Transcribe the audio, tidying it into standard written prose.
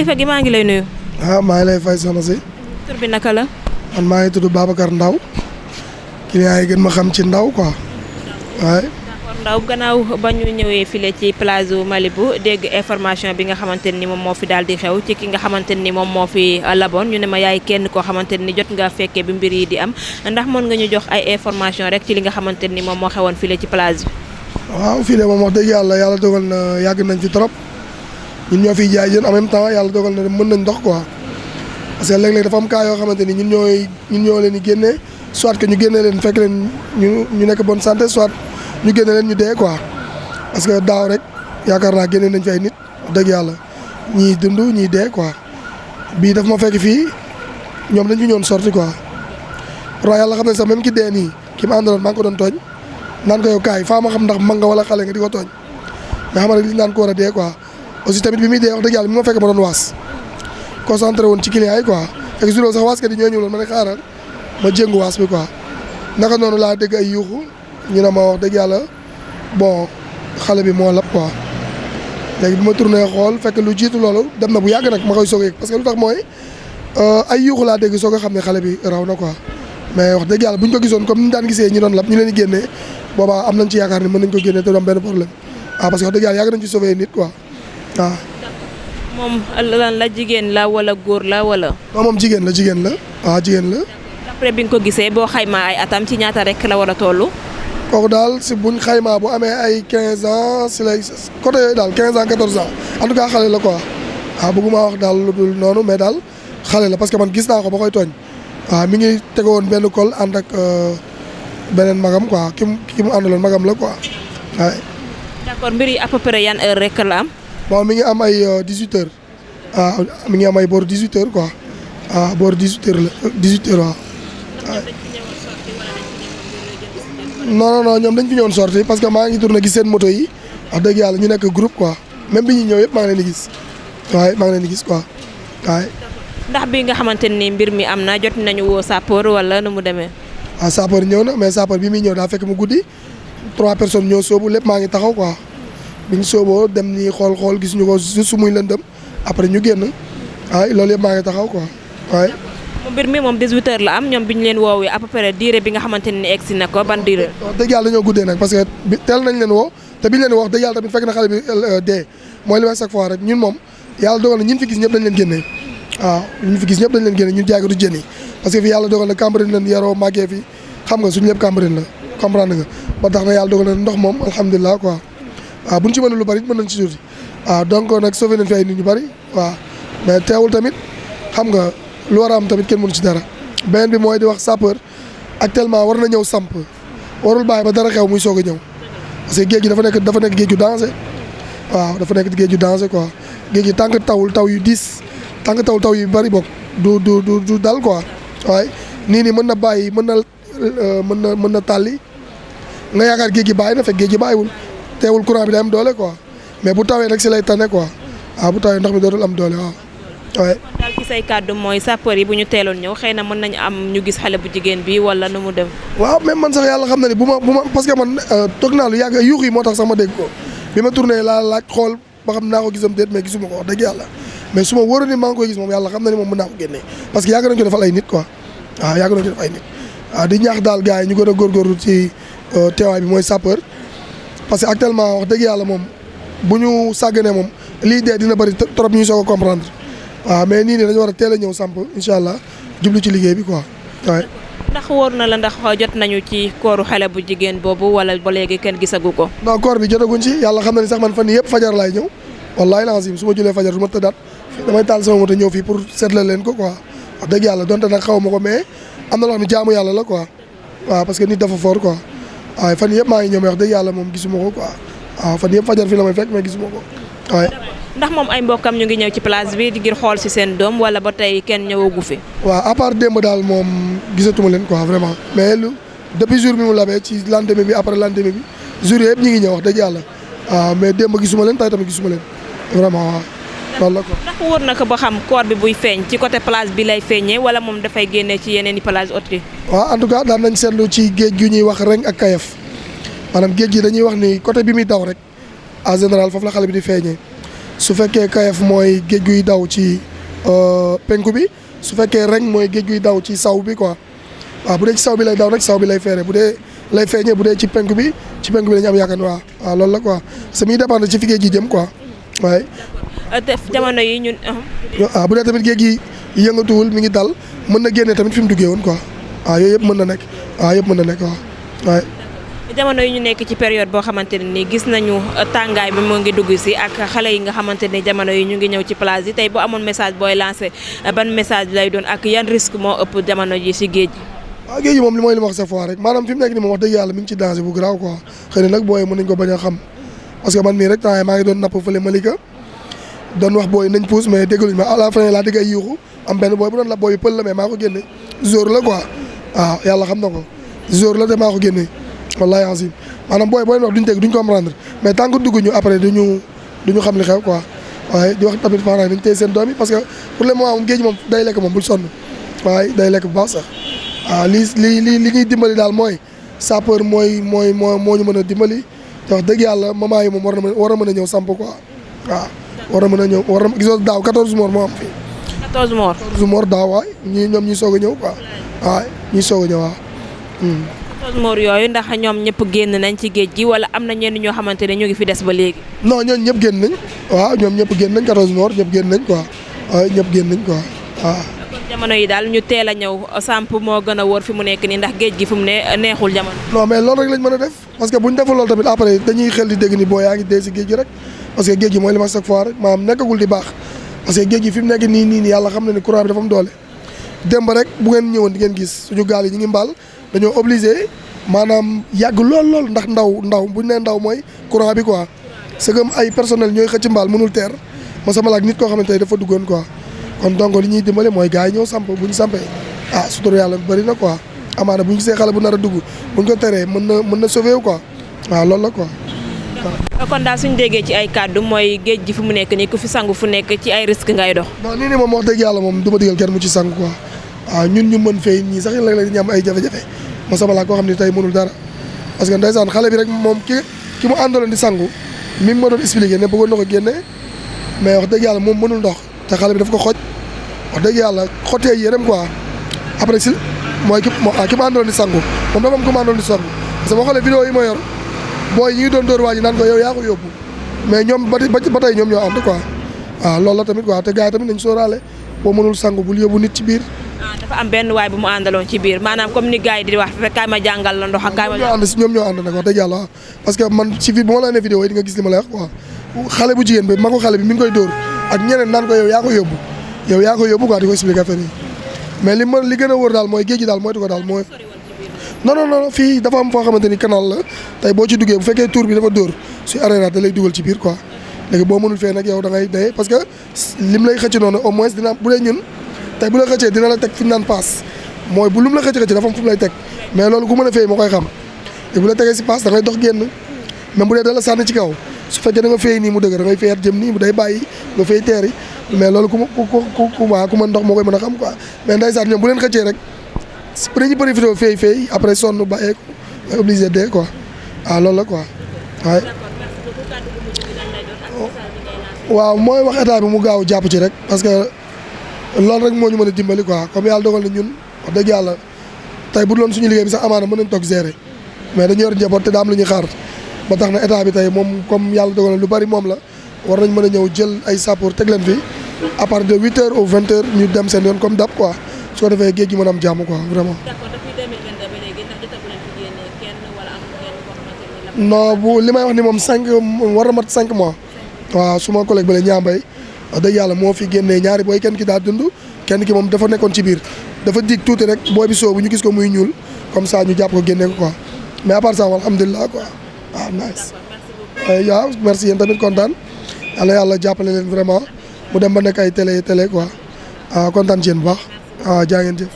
kilifa gi maa ngi lay nuyu. maa ngi lay fay soxna si. tur bi naka la. man maa ngi tudd Babacar Ndaw client yi gën ma xam ci Ndaw quoi waaye. Ndaw gannaaw ba ñu ñëwee file ci plage Malibu dégg information bi nga xamante ni moom moo fi daal di xew ci ki nga xamante ni moom moo fi laboon ñu ne ma yaay kenn koo xamante ni jot nga fekkee bi mbir yi di am ndax mën nga ñu jox ay information rek ci li nga xamante ni moom moo xewoon file ci plage bi. waaw fii de moom wax dëgg yàlla dogal na yàgg nañ fi trop ñun ñoo fiy jaay jën en même temps yàlla dogal na mën nañ dox quoi parce que léeg-léeg dafa am cas yoo xamante ni ñun ñoo leen di génne soit que ñu génne leen fekk leen ñu nekk bonne santé soit ñu génne leen ñu dee quoi parce que daaw rek yaakaar naa génne nañ fi ay nit wax dëgg yàlla ñii dund ñii dee quoi bii daf ma fekk fii ñoom dañ fi ñoon sorti quoi pourtant yàlla xam ne sax même ki dee nii ki ma àndaloon maa ngi ko doon tooñ naan ko yow kaay faa ma xam ndax mag nga wala xale nga di ko tooñ mais xam nga li naan ko war a dee quoi aussi tamit bi muy dee wax dëgg yàlla bi ma fekk ma doon waas concentré woon ci client yi quoi fekk juróom sax waaskat yi ñoo ñëwloon ma ne xaaral ma jéngu waas bi quoi naka noonu laa dégg ay yuuxu ñu ne ma wax dëgg yàlla bon xale bi moo lab quoi léegi bi ma tourné xool fekk lu jiitu loolu dem na bu yàgg nag ma koy soog a yëg parce que lu tax mooy ay yuuxu laa dégg soog a xam ne xale bi raw na quoi mais wax dëgg yàlla bu ñu ko gisoon comme ni ñu daan gisee ñi doon lab ñu leen di génnee boobaa am nañ ci yaakaar ni mën nañ ko génnee te du am benn problème parce que wax dëgg yàlla yàgg nañ ci sauver nit quoi waaw. moom lan la jigéen la wala góor la wala. non moom jigéen la waaw jigéen la. après bi nga ko gisee boo xaymaa ay atam ci ñaata rek la war a toll. kooku daal si buñ xaymaa bu amee ay 15 ans si lay côté yooyu daal 15 ans 14 ans en tout cas xale la quoi waaw bëgguma wax daal lu dul noonu mais daal xale la parce que man gis naa ko ba koy tooñ waaw mi ngi tegoon benn col ànd ak beneen magam quoi ki mu àndaloon magam la quoi waaye. d'accord mbir yi à peu près yan heure rek la am. bon mi ngi am ay 18 heures waaw mi ngi am ay boor 18 heures quoi waaw boor 18 heures la 18 heures waaw. non ñoom dañ fi ñëwoon sorti parce que maa ngi tourné gis seen moto yi wax dëgg yàlla ñu nekk groupe quoi même bi ñuy ñëw yëpp maa ngi leen di gis waaye maa ngi leen di gis quoi waaye. ndax bi nga xamante ni mbir mi am na jot nañu woo sapeur wala nu mu demee. waaw sapeur ñëw na mais sapeur bi muy ñëw daa fekk mu guddi 3 personnes ñoo sóobu lépp maa ngi taxaw quoi bi ñu sooboo dem ni xool gisuñu ko juste muy lëndëm après ñu génn waaye loolu yëpp maa ngi taxaw quoi waaye. mbir mi moom 18 heures la am ñoom bi ñu leen woowee à peu près durée bi nga xamante ni egsi na ko ban durée. wax dëgg yàlla dañoo guddee nag parce que teel nañ leen woo te biñ leen wax dëgg yàlla tamit fekk na xale bi dee mooy li may chaque fois rek ñun moom yàlla dogal na ñun fi gis ñëpp dañ leen génnee waaw ñu fi gis ñëpp dañ leen génne ñun jaaykatu jën yi parce que fi yàlla dogal na Cambérène leen yaroo màggee fi xam nga suñu lépp Cambérène la comprendre nga ba tax na yàlla dogal na ndox moom alhamdulilah quoi waaw buñ ci mënul lu bari mën nañ ci tuuti waaw donc nag sauvé nañ fi ay nit ñu bari waaw mais teewul tamit xam nga lu war a am tamit kenn mënu ci dara beneen bi mooy di wax sapeur actuellement war na ñëw samp warul bàyyi ba dara xew muy soog a ñëw parce que géej gi dafa nekk géej gu danger waaw dafa nekk géej gu danger quoi géej gi tànk tawul taw yu diis tànk tawul taw yu bari bokk du dal quoi waaye nii nii mën na bàyyi mën na tàlli nga yaakaar géej gi bàyyi na fekk géej gi bàyyiwul teewul courant bi day am doole quoi mais bu tawee nag si lay tane quoi waaw bu tawee ndox mi dootul am doole waaw. waaye kon daal ci say kàddu mooy sapeur yi bu ñu teeloon ñëw xëy na mën nañu am ñu gis xale bu jigéen bi wala nu mu dem. waaw même man sax yàlla xam na ni bu ma parce que man toog naa lu yàgg yuux yi moo tax sax ma dégg ko bi ma tourné laa laaj xool ba xam naa ko gisam déet mais gisuma ko wax dëgg yàlla mais su ma wóoroon ni maa ngi koy gis moom yàlla xam na ni moom mën naa ko génnee parce que yàgg nañu ko defal ay nit quoi waaw yàgg nañu ko def ay nit waaw di ñaax daal gars yi ñu gën a góorgóorlu ci teewaay bi mooy sapeur parce que actuellement wax dëgg yàlla moom bu ñu sàgganee moom lii dee dina bëri trop ñu soog a comprendre waaw mais nii dañu war a teel a ñëw samp incha allah jublu ci liggéey bi quoi waaye. ndax wóor na la ndax jot nañu ci kooru xale bu jigéen boobu wala ba léegi kenn gisagu ko. non koor bi jotaguñ ci yàlla xam na ni sax man fan yii yëpp fajar laay ñëw wallaahi lazim su ma julee fajar su ma tëddaat damay taal sama moto ñëw fii pour seetle leen ko quoi wax dëgg yàlla donte nag xaw ma ko mais am na loo xam ne jaamu yàlla la quoi waaw parce que nit dafa fort quoi waaye fan yëpp maa ngi ñëw mais wax dëgg yàlla moom gisuma ko quoi waaw fan yëpp fajar fii la may fekk mais gisuma ko waaye. ndax moom ay mbokkam ñu ngi ñëw ci place bi ngir xool ci seen doom wala ba tey kenn ñëwagu fi. waaw à part démb daal moom gisatuma leen quoi vraiment mais depuis jour bi mu labee ci lendemain bi après lendemain bi jour yëpp ñu ngi ñëw wax dëgg yàlla waaw mais démb gisuma leen tey tamit gisuma leen vraiment waaw loolu la ko. ndax wóor na ko ba xam koor bi buy feeñ ci côté place bi lay feeñee wala moom dafay génnee ci yeneen i place autres yi. waaw en tout cas daan nañ seetlu ci géej gi ñuy wax Reng ak Kayef maanaam géej gi dañuy wax ni côté bi muy daw rek en général foofu la xale bi di feeñee su fekkee kayef mooy géej guy daw ci penku bi su fekkee reng mooy géej guy daw ci saw bi quoi waaw bu dee ci saw bi lay daw nag saw bi lay feere bu dee lay feeñee bu dee ci penku bi la ñu am yaakaar waaw loolu la quoi c'est muy dépendre ci fi géej gi jëm quoi waaye. te jamono yi ñun. waaw bu dee tamit géej gi yëngatuwul mi ngi dal mën na génne tamit fi mu duggee woon quoi waaw yooyu yëpp mën na nekk waaw waaye. jamono yi ñu nekk ci période boo xamante ne nii gis nañu tàngaay bi moo ngi dugg si ak xale yi nga xamante ne jamono yi ñu ngi ñëw ci plage yi tey boo amoon message booy lancé ban message lay doon ak yan risque moo ëpp jamono ji si géej gi. waaw géej gi moom li mooy li ma wax cette fois rek maanaam fi mu nekk nii moom wax dëgg yàlla mi ngi ci danger bu garaaw quoi xëy na nag booy mën nañ ko bañ a xam parce que man mii rek temps maa ngi doon napp fële Malika doon wax booy nañ puus mais déggaluñ ma à la fin laa dégg ay yuuxu am benn booy bu doon la booy bi pël la mais maa ko génne jour la quoi waaw yàlla xam na ko jour la te maa ko génne wallahi azim maanaam booy wax duñ comprendre mais tant que dugg ñu après duñu xam li xew quoi waaye di wax tamit parents yi nañ téye seen doom yi parce que pour le moment moom géej moom day lekk moom bul sonn waaye day lekk bu baax sax waaw li ñuy dimbali daal mooy sapeur moo ñu mën a dimbali te wax dëgg yàlla maman yi moom war a mën a ñëw samp quoi waaw war a mën a ñëw gisoo daaw 14 morts moo am fii 14 morts 14 morts daaw waay ñoom ñuy soog a ñëw quoi waaw ñuy soog a ñëw waaw 14 morts yooyu ndax ñoom ñëpp génn nañ ci géej gi wala am na ñenn ñoo xamante ne ñu ngi fi des ba léegi. non ñooñu ñëpp génn nañ waaw ñoom ñëpp génn nañ 14 morts ñëpp génn nañ quoi waaw ñëpp génn nañ quoi waaw. kon jamono yi daal ñu teel a ñëw samp moo gën a wóor fi mu nekk nii ndax géej gi fu mu ne neexul jamono. non mais loolu rek lañ mën a def parce que buñ deful loolu tamit après dañuy xel di dégg ni boo yaa ngi dee si géej gi rek parce que géej gi mooy li ma chaque fois rek maanaam nekkagul di baax parce que géej gi fi mu nekk nii yàlla xam na ni courant bi dafa am doole démb rek bu ngeen ñëwoon di ngeen gis suñu gaal yi ñu ngi mbaal dañoo obligé maanaam yàgg lool ndax ndaw buñ nee ndaw mooy courant bi quoi c'est comme ay personnel ñooy xëcc mbaal mënul teer ma sama laak nit koo xamante ne dafa duggoon quoi kon donc li ñuy dimbale mooy gars yi ñëw samp buñ sampee sutur yàlla bëri na quoi amaana buñ gisee xale bu nar a dugg buñ ko teree mën na sauver wu quoi waaw loolu la quoi. kon daal suñu déggee ci ay kàddu mooy géej gi fu mu nekk nii ku fi sangu fu nekk ci ay risque ngay dox. non nii moom wax dëgg yàlla moom du ma digal kenn mu ci sangu quoi waaw ñun ñu mën fay ñii sax léeg-léeg dañuy am ay jafe-jafe ma sama laa koo xam ne tey mënul dara parce que ndeysaan xale bi rek moom ki mu àndaloon di sangu mi ma doon expliqué ne bëggoon na ko génne mais wax dëgg yàlla moom mënul ndox te xale bi daf ko xoj wax dëgg yàlla xotee yérem quoi après si mooy ki ma àndaloon di sangu moom dafa am ku ma àndaloon di sangu parce que boo xoolee vidéo yi ma yor booy yi ngi doon dóor waa ji naan ko yow yaa ko yóbbu mais ñoom ba tey ñoom ñoo ànd quoi waaw loolu la tamit quoi te gars yi tamit nañ sóoraale boo mënul sangu bul yóbbu nit ci biir. dafa am benn waay bu mu àndaloon ci biir maanaam comme ni gars yi di wax fekk kaay ma jàngal la ndox ak kaay ma ñoom ñoo ànd nag wax dëgg yàlla parce que man ci bu ma la nee vidéo yi di nga gis li ma lay wax quoi xale bu jigéen bi ma ko xale bi mi ngi koy dóor ak ñeneen naan ko yow yaa ko yóbbu quoi di ko expliquer affaire yi mais li gën a wóor daal mooy géej gi daal moytu ko daal mooy non fii dafa am foo xamante ni canal la tey boo ci duggee bu fekkee tour bi dafa dóor su arrêté da lay dugal ci biir quoi léegi boo mënul fee nag yow da ngay dee parce que lim lay xëcc noonu au moins dina bu dee ñun tey bu la xëccee dina la teg fi ñu naan paas mooy bu lum la xëcc dafa am fu mu lay teg mais loolu ku mën a fay moo koy xam te bu la tegee si paas da ngay dox génn même bu dee da la sànni ci kaw su fekkee da nga fay nii mu dëgg da ngay fayat jëm nii mu day bàyyi nga fay teeri mais loolu ku mën ndox moo koy mën a xam quoi mais ndeysaan ñoom bu leen xëccee rek dañuy profité fay après sonn bàyyee ko ngay obligé dee quoi waaw loolu la quoi waaye waaw mooy wax état bi mu gaaw jàpp ci rek parce que loolu rek moo ñu mën a dimbali quoi comme yàlla dogal na ñun wax dëgg yàlla tey bu doon suñu liggéey bi sax amaana mën nañ toog gérer mais dañu yor njaboot te daa am lu ñuy xaar ba tax na état bi tey moom comme yàlla dogal na lu bari moom la war nañ mën a ñëw jël ay sapeurs teg leen fi à partir de 8h ou 20h ñu dem seen yoon comme dab quoi su ko defee géej gi mën a am jàmm quoi vraiment. non bu li may wax ni moom 5 war na mat 5 mois waaw suma collègue ba la ñaambay wax dëgg yàlla moo fi génnee ñaari booy kenn ki daa dund kenn ki moom dafa nekkoon ci biir dafa dig tuuti rek booy bi soobu ñu gis ko muy ñuul comme ça ñu jàpp ko génnee ko quoi mais à part ça alhamdulilah quoi waaw nice. waaw merci yéen tamit kontaan yàlla jàppale leen vraiment mu dem ba nekk ay télé quoi kontaan ci yéen bu baax waaw jaa ngeen jëf.